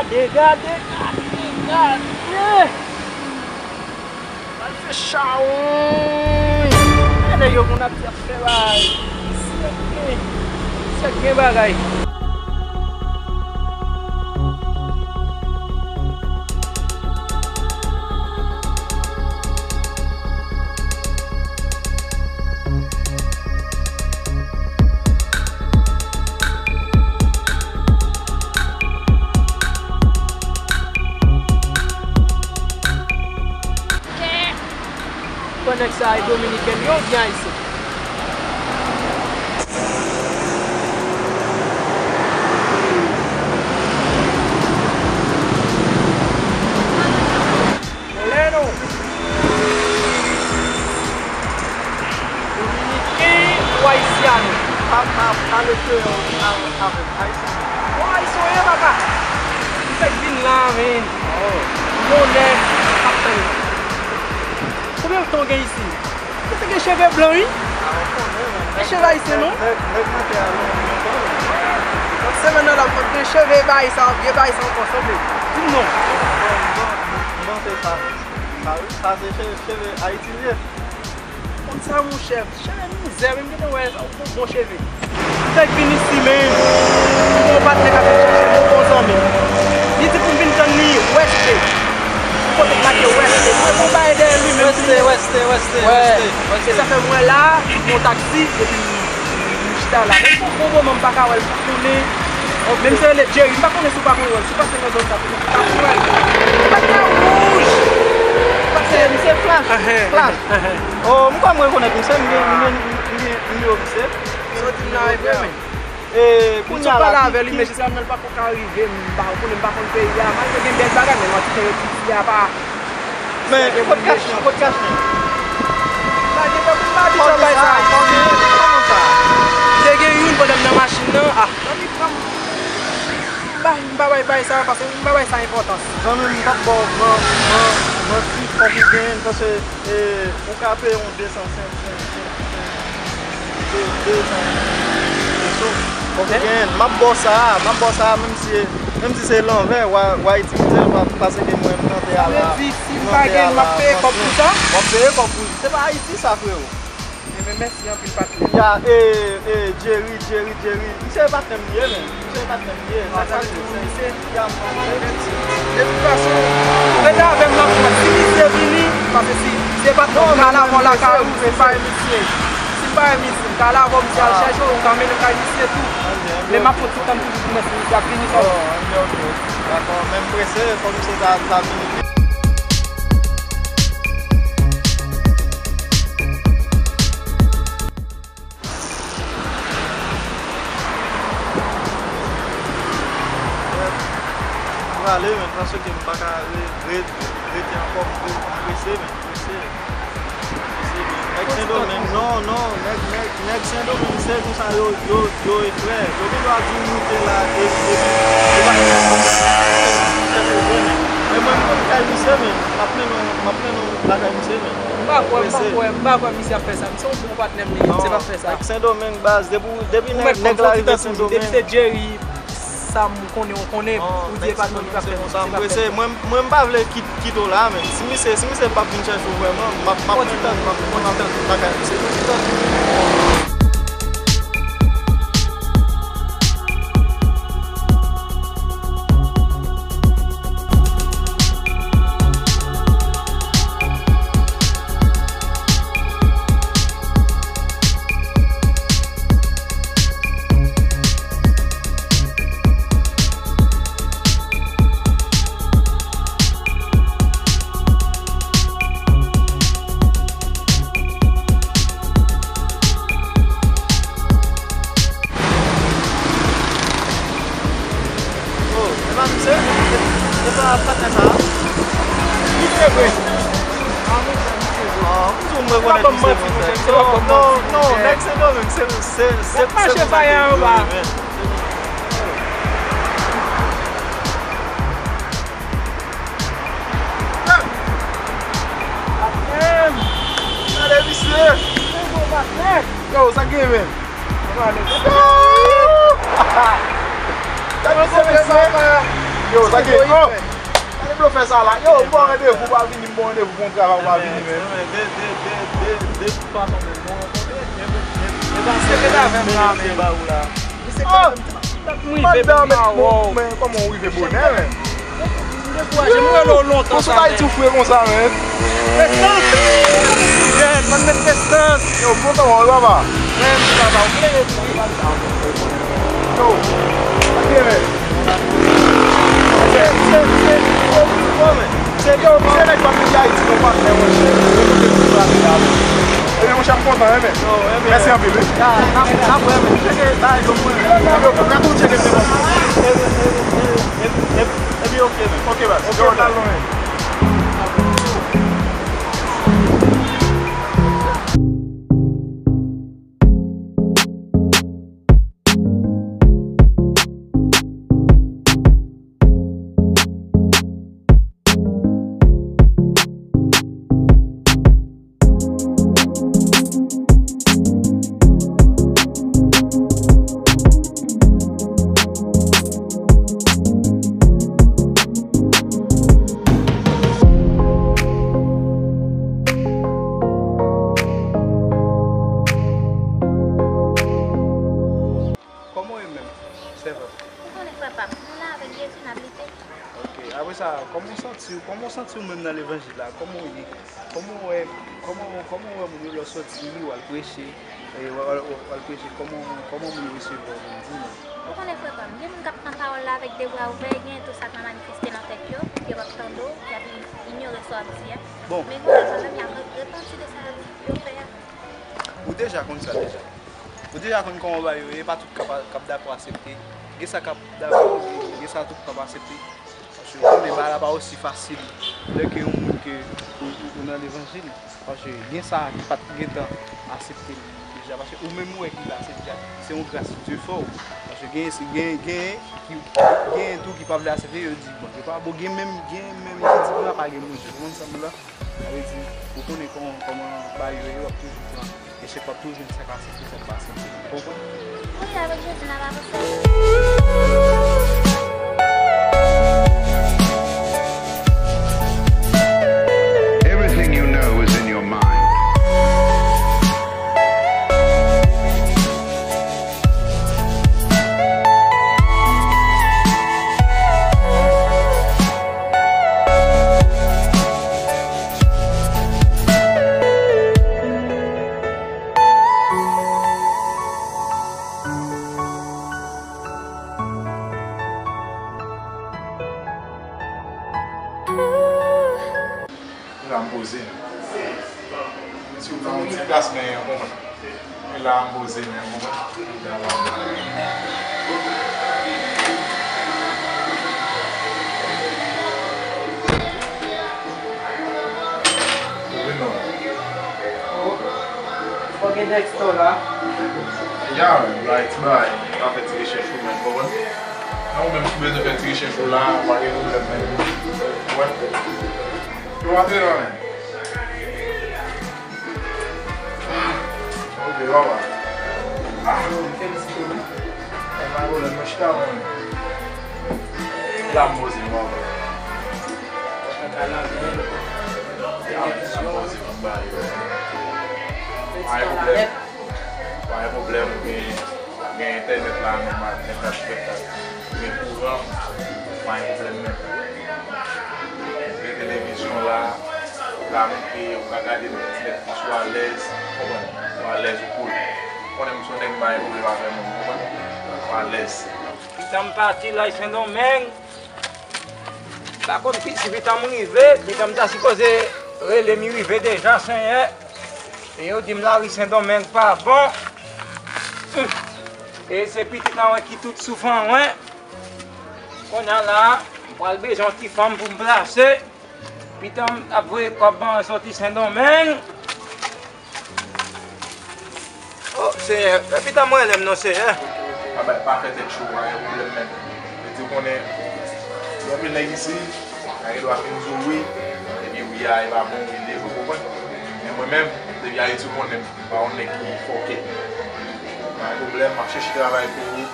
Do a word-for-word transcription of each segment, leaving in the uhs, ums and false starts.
Gade, gade, gade, gade! Al fè chawony! Gade yo moun ap di ap fè bagay. Sèk gen, sèk gen bagay. Bon, nèg sa e dominiken yo oubyen ayisyen? Lè nou dominiken ou ayisyen, pa, pa, pale kreyòl avèk ayisyen. Bon, ayisyen ou ye, papa? M fèk vin la, men. Oh. Bonè ap tann. Konbyen tan w gen isit? Ou te gen cheve blan, wi. Ah, ou konnen, men. E cheve ayisyen, non? Nèg, nèg nan tè a, non, non, non. Nan semèn nan la, m pot gen cheve bay sa, vye bay sa ankò, sanble. Di m non. Bon, bon, bon, bon, se sa. Sa, wi, sa se cheve, cheve Ayiti l ye. Konn sa, monchè, cheve mizè, men m gentan wè sa, ou bon cheve. M fèk vin isi, men m gen yon patnè k ap vin chèche m, yon bon zanmi. Li di pou m vin tann li West Bay. Yon kote k make West Bay. Mwen gon bagay dèyè li, men West Bay, West Bay, West Bay, West Bay. E sa fè mwen la, m pran yon taksi, epi m chita la. Men m pran bon moman, m pa ka wè l pou tounen. Menm si se rele Jerry, m pa konnen si w pa konn wè l, si w pase nan zòn sa, tounen, w pa konn wè l. Patnè wouj! Patnè, misye Flash. Flash. Oh, m kwè m rekonèt misye, m gen, m gen, m gen nimewo misye. Sa w di m la e vre, men. E, kounye a la, pale avè li, men jiska nan l pa ko ka rive, m pa, ou konnen m pa konn peyi a, malgre gen bèl bagay, men mwen ti peyi isi a pa. Men, kot kach lan, kot kach lan? Sa gen tankou m pa abitye bay sa. Kòman sa? Kòman sa? M te gen youn pandan m nan machin nan, ah, zanmi pran m. M pa, m pa bay, bay sa, paske m pa bay sa enpòtans. Zanmi m, m p ap ba w man, man, manti, fòk ou genyen l, paske, e, ou ka peye yon de san, senk, senk, senk, senk, de, de san peso. Fòk ou genyen l. M ap ba w sa a, m ap ba w sa a, menm si, menm si se lanvè, w a, w a itilize l, pa, paske mwen, m nan tè a la. Sa vle di, si m pa genyen, m ap peye kòb pou sa? W ap peye kòb pou li. Se pa Ayiti sa, freo. Ebyen, mèsi anpil, patnè. Ya, e, e, Jerry, Jerry, Jerry. Misye e patnè m li ye, men. Misye e patnè m li ye. Sa k pase? Ya, m konprann. De tout fason, rete avè m nan, si misye vini, paske si se patnè m, m ka lave w lakay ou, si m pa wè misye. Si m pa wè misye, m ka lave w, misye al chèche w, ou ka mennen l kay misye tou. Men m ap pran ti tan toujou pou m wè si misye ap vini sèlman. Dakò, men m prese, fò misye ta, ta vini. M prale, men, paske m pa ka re-, re-, rete ankò, m pre-, m prese, men, m prese. M prese, men. Nèg Sendomeng, non, non, nèg, nèg, nèg Sendomeng, se konsa yo, yo, yo e frè. Yo gen dwa di w moute la, e, e, e pa, men mwen, m konn kay misye, men, m ap mennen w, m ap mennen w lakay misye, men. M pa kwè, m pa kwè, m pa kwè misye ap fè sa. Misye yon bon patnè m li ye, misye p ap fè sa. Nèg Sendomeng, baz, depi, depi nèg, nèg la rive Sendomeng. Depi se Jerry, Sa m konnen, ou konnen, ou di e pa tande, li pa fè, se pa fè. Mwen, mwen m pa vle kit-, kite w la, men si misye, si misye p ap vin chèche w vrèman, m ap, m ap, m ap, m ap lakay misye. Oh, e pa misye? E pa patnè sa a? Misye vre. Ah, misye, misye vre. Ah, m di w m rekonèt misye, monchè. Non, non, non, nèg Sendomeng, se, se, se, se konsa ke yo ye, men. Gade misye! Yo, sa k gen, men? Gade blofè sa la. Yo, sa k gen? Oh! Gade blofè sa la. Yo, m ba w randevou, pa vini, m ba w randevou pou yon travay, ou pa vini, men. De, de, de, de, de tout fason, men, bon, se rete avè m la, men. Oh! M rive, men, men, men kòman w rive bonè, men? M dekouraje, m rele w lontan sa, men. Ayiti w fre konsa, men. Prestans! Jèn, pa met prestans. Yo, kontan w, papa. Men, papa, w vle rete. Yo, ok, men. Se, se, se, se, yo, se nèg pa met Ayiti, non, patnè, monchè. Yo, kote pou travay la, men. Ebyen, monchè, m kontan, wi, men. Mèsi anpil, wi. N ap, n ap wè, men. Tcheke bagay yo pou mwen. Yo, pou gade w tcheke, se bon. Epi, epi, epi, epi, ok, men. Ok, baz. Ok, yo, baz. Al lwen. Kòman w ye menm, sèvant? Ou konnen, frè pa m, nou la avèk Jezi, n ap lite. Ok, apre sa, kòman w santi w, kòman w santi w menm nan levanjil la? Kòman w ye? Kòman w wè, kòman, kòman w wè moun yo lè w soti, w al preche, e, w al, w al, w al preche, kòman, kòman moun yo resevwa w menm? Di mwen. Ou konnen, frè pa m, gen moun k ap pran pawòl la avèk de bra ouvè, gen tou sa k pa manifeste nan tèt yo, yo p ap tande w, y ap inyore sa w ap di a. Bon. Men gen lòt menm, y ap re-, repanti de sa yo fè a. Ou deja konn sa deja. Ou deja konn kòman bagay yo ye, e pa tout k ap, k ap dakò aksepte. Gen sa k ap dakò, gen sa tou k ap aksepte. Paske ou konnen bagay la pa osi fasil lè ke yon moun ke ou, ou, ou nan levanjil. Paske gen sa ki pa t gentan aksepte l deja. Paske ou menm ou wè ki aksepte a, se yon gras Dye fè w. Paske gen, gen, gen ki, gen tou ki pa vle aksepte, yo di, bon, yo pa, bon, gen menm, gen menm ki di, non, pa gen Bondye. Ou konprann sa m la? Sa vle di, ou konnen kòman, kòman bagay yo ye, w ap toujou pran echèk, w ap toujou jwenn sa k aksepte, sa k pa aksepte. Ou konprann? Wi, avèk Jezi, n ap avanse. Everything you know is in your mind. La m poze. Si w pran yon ti plas, men yon moman. E la a m poze, men yon moman. Poze non. Fò gen Dexter la. Ya, bay ti bay. Pa fè ti rechèch ou menm, konprann? Nan ou menm ki bezwen fè ti rechèch ou la, pa gen pwoblèm, men. Wè. Yo, antre nan men. Ok, papa. Ah, yo, m felisite w, wi. E pa pwoblèm, mwen chita, mwen. La m poze non. La m poze non ba yo. Pa gen pwoblèm. Pa gen pwoblèm, gen, gen entènèt la, men pa gen kat fè kat. Gen kouran, pa gen pwoblèm menm. Gen televizyon la, ou ka moute, ou ka gade nèt, ou alèz, ou konprann? Ou alèz, ou cool. Ou konnen m se yon nèg, m pa gen pwoblèm avè moun, ou konprann? Ou alèz. Pitan m pati l al Sendomeng. M pa konn ki, si pitan m rive, pitan m ta sipoze rele m, li rive deja, Senyè. E yo di m lari Sendomeng pa bon. E se pitit an mwen ki tout souf an mwen. Kounye a la, m pral bezwen yon ti fanm pou m plase. Pitan m ap voye kòb ban mwen soti Sendomeng. O, Senyè, fè pitan m rele m non, Senyè. Pa bay, pa fè tèt cho, pa gen pwoblèm menm. Mete w konnen, gen anpil nèg isi, nèg gen dwa fin di w wi, epi wi a, e pa bon, wi, li vre, ou konprann? Men mwen menm, depi Ayiti, ou konnen m, m pa yon nèg ki fòkè. Pa gen pwoblèm, m ap chèche travay pou ou.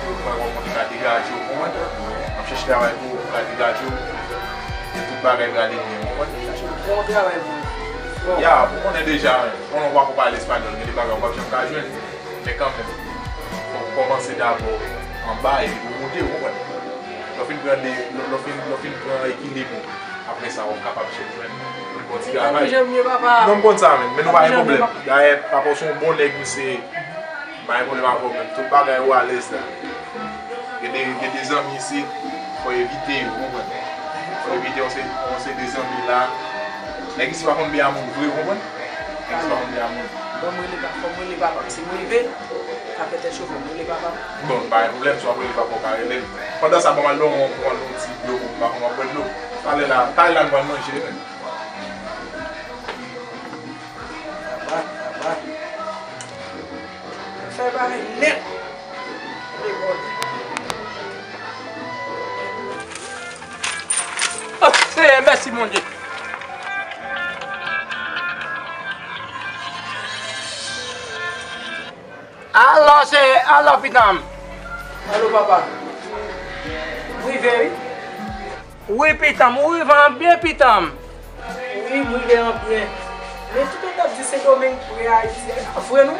Pou yo pa konn ka degaje w, konprann? M ap chèche travay pou ou, pou ka degaje w. E tout bagay prale byen, konprann? Bon travay pou ou. Bon. Ya, ou konnen deja, konnen w pa ko pale espanyòl, gen de bagay w p ap janm ka jwenn. Men kanmenm, fò w kòmanse dabò anba epi pou w monte, ou konprann? Lè w fin pran de, lè, lè w fin, lè w fin pran ekilib ou, apre sa, w ap kapab chèche jwenn yon bon ti travay. Non, m konn sa, men, men nou pa gen pwoblèm. Dayè, papa w se yon bon nèg, misye. M pa gen pwoblèm avè w menm. Tout bagay ou alèz la. Gen de, gen de zanmi isit, fò evite yo, ou konprann? Fò evite yon se, yon se de zanmi la. Nèg isi pa konn byen a moun vre, ou konprann? Nèg isi pa konn byen a moun. Bon, mwen rele pa, fò mwen rele papa m. Si mwen rive, sa fè tèt cho, fò mwen rele papa m. Bon, pa gen pwoblèm, si w ap rele papa w, ka rele l. Pandan sa, ban m al ban yon, pran yon ti dlo pou m pa konn w ap bwè dlo. Talè la, talè la, nou pral manje, men. Papa, papa. Fè bagay nèt. Mete kòd. O, Senyè, mèsi, Bondye. Alo, Senyè, alo, pitan m. Alo, papa. M rive, wi. Wi, pitan m, ou rive an byen, pitan m. Wi, m rive an byen. Men tout moun t ap di Sendomeng pre Ayiti, e pa vre non.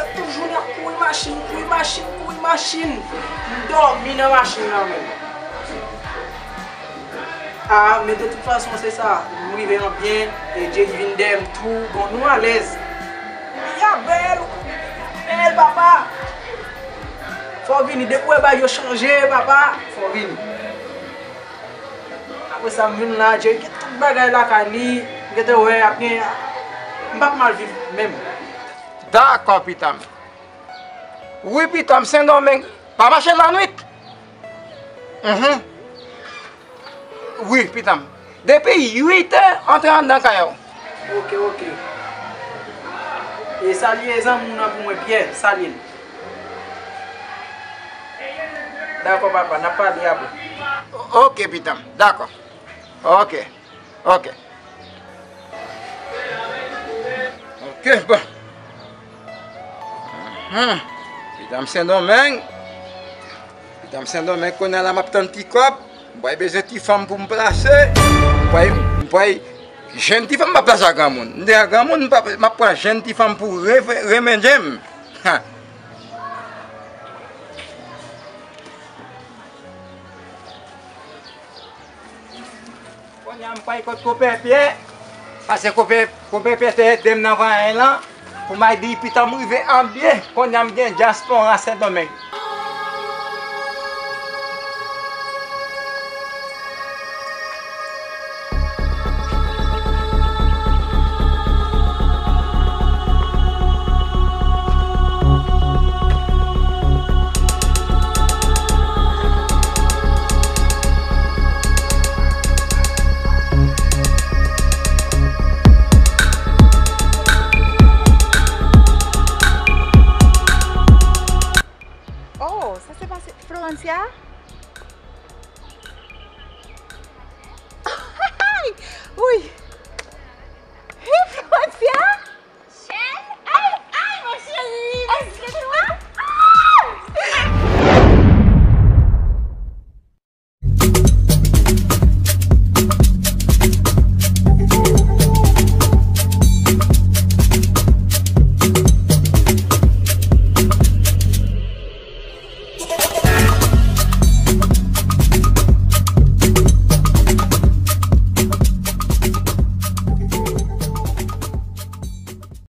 Tout jounen ap kouri machin, kouri machin, kouri machin. M dòmi nan machin nan menm. A, men de tout fason, se sa. M rive an byen, e Jay vin dèyè m tou. Bon, nou alèz. Peyi a bèl, bèl, papa. Fò w vini, depi w wè bagay yo chanje, papa, fò w vini. Apre sa, m vin la, Jerry gen tout bagay lakay li, m gentan wè, ap gen, m p ap mal viv menm. Dakò, pitan m. Wi, pitan m, Sendomeng pa mache lannwit. Mhm. Wi, pitan m. Depi uit è, antre anndan kay ou. Oke, oke. E salye zanmi w nan pou mwen, Pyè, salye l. Dakò, papa, n ap pale apre. Oke, pitan m, dakò. Oke, oke. Oke, bon. Hmm. Pitan m Sendomeng. Pitan m Sendomeng, kounye a la m ap tann ti kòb. M pral bezwen ti fanm pou m plase. M pral, m pral jwenn ti fanm, m p ap plase ak granmoun. M deja granmoun, m p ap, m ap pran jèn ti fanm pou re-, remedye m. Ha. Kounye a m pral kot Konpè Pyè, paske Konpè, Konpè Pyè te ede m nan vwayaj lan, pou m al di pitan m rive an byen. Kounye a m gen dyaspora Sendomeng.